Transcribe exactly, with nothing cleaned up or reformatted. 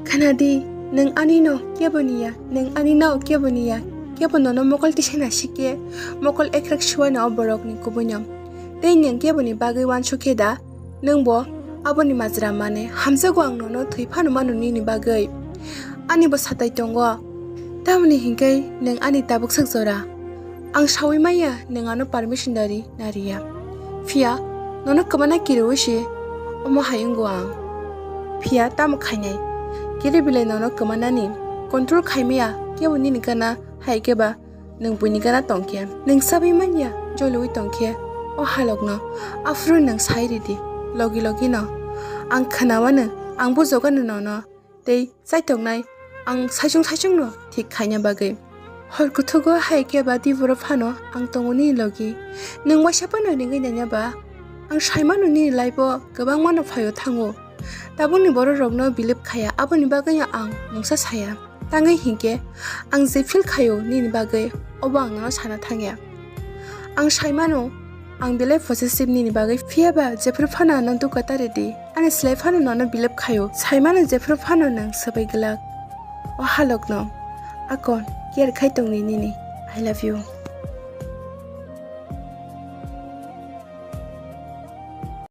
Khanadi, nwng ani no kebo niya, nwng ani no kebo niya, kebo nono mokol tisana sikhe, mokol ekrak suwano o borokni kubuino. Tei nwng keboni bagwi wansukhe da, nwng bo aboni majra mane hamjago ang nono thwi phano mano nini bagwi. Ani bo satai tongo, tamoni hinkhe nwng ani tabuksak jora. Ang sawi maya nwng ano permission dari nariya. Phiya nono kwmana kiriwi se omo hai wngo ang. Phiya tamo khainai? Kiri belai nono kwmanani control khaimaya kebo nini gana hai khe ba nwng buini gana tongkhe. Nwng sawi manya joliwi tongkhe o halokno. Aphuru nwng sai ridi logi logino. Ang khnawano, ang bujokano nono. Tei chaitoknai ang saichung saichungno thik khaina bagwi. Hor kuthugo hai khe ba diboro phano ang tongo nini logi. Nwng waisa phano ringwi naina ba? Ang saimano nini life-o kwbangmano phaio thango. Tabukni bororokno believe khaya, aboni bagwino ang mungsa saya. Tangwi hinkhe ang je feel khaio nini bagwi, obo ang nono sana thangya. Ang saimano, ang belai possessive nini bagwi, phiya ba jephru phano ano dukha ta ridi. Ani slai phano nono believe khaio, saimano jephru phano nwng swbai glak. O halokno, akon, care khai tongni nini. I love you.